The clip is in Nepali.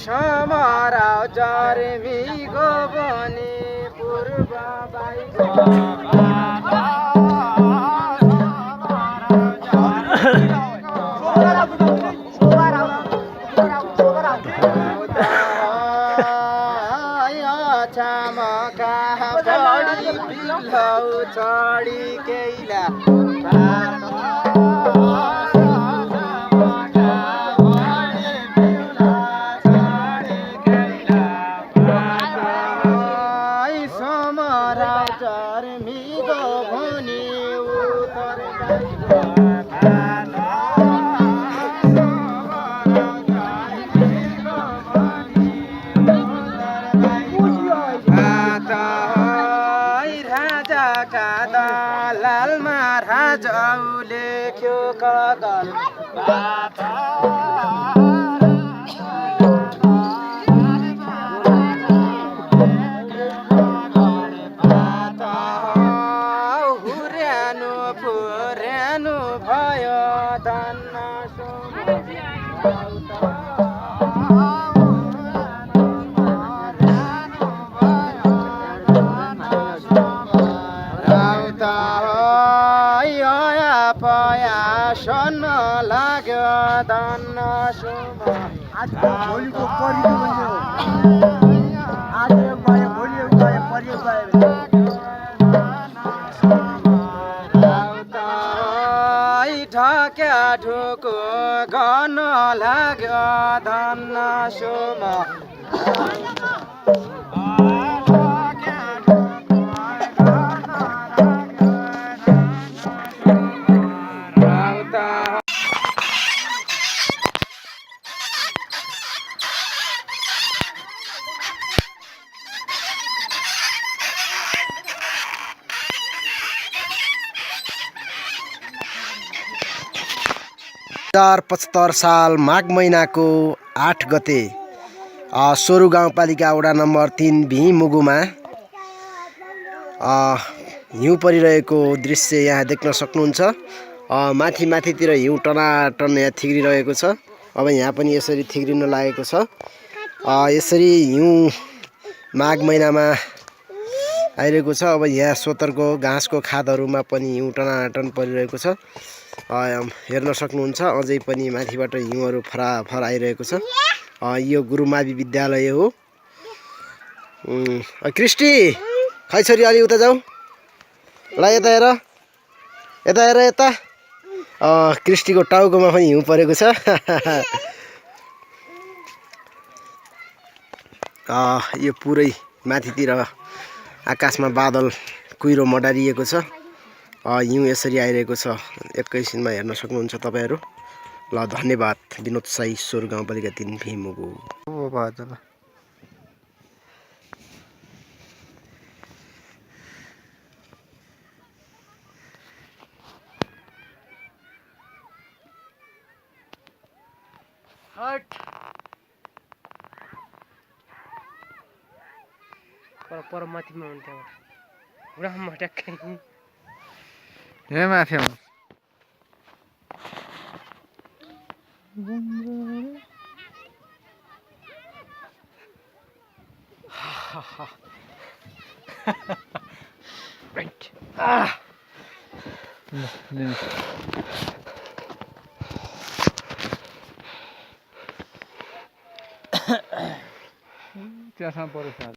Samara jarmi gobani purba bai chamaka padi pilau chadi keila लालमा राजाउ लेख्यो कगल हुर्यानु फुर्यानु भयो धन्न सन लाग्यो धन्न शुभ भोलिको परियोग आज भयो भोलि गयो परियोग गयो ढाक्या ढुको गर्न लाग्यो धन्न शुभ साल माघ महिनाको 8 गते सोरु गाउँपालिका वडा नम्बर 3 भिमुगुमा हिउँ परिरहेको दृश्य यहाँ देख्न सक्नुहुन्छ। माथि माथितिर हिउँ टनाटन यहाँ थिग्रिरहेको छ। अब यहाँ पनि यसरी थिग्रिन लागेको छ। यसरी हिउँ माघ महिनामा आइरहेको छ। अब यहाँ सोतरको घाँसको खादहरूमा पनि हिउँ टनाटन परिरहेको छ। हेर्न सक्नुहुन्छ अझै पनि माथिबाट हिउँहरू फराफर आइरहेको छ। यो गुरुमावि विद्यालय हो। क्रिस्टी खै छोरी अलि उता जाऊ ल, यता हेर, यता हेर, यता। क्रिस्टीको टाउकोमा पनि हिउँ परेको छ। यो पुरै माथितिर आकाशमा बादल कुहिरो मडारिएको छ। हिउँ यसरी आइरहेको छ। एकैछिनमा हेर्न सक्नुहुन्छ तपाईहरु। ल धन्यवाद। विनोद साई, सोरु गाउँपालिका 3 भिमुगु। पर माथिमा हुन्थ्यो ब्रह्म ट्याक्कै हे माथि right त्यसमा परेछ।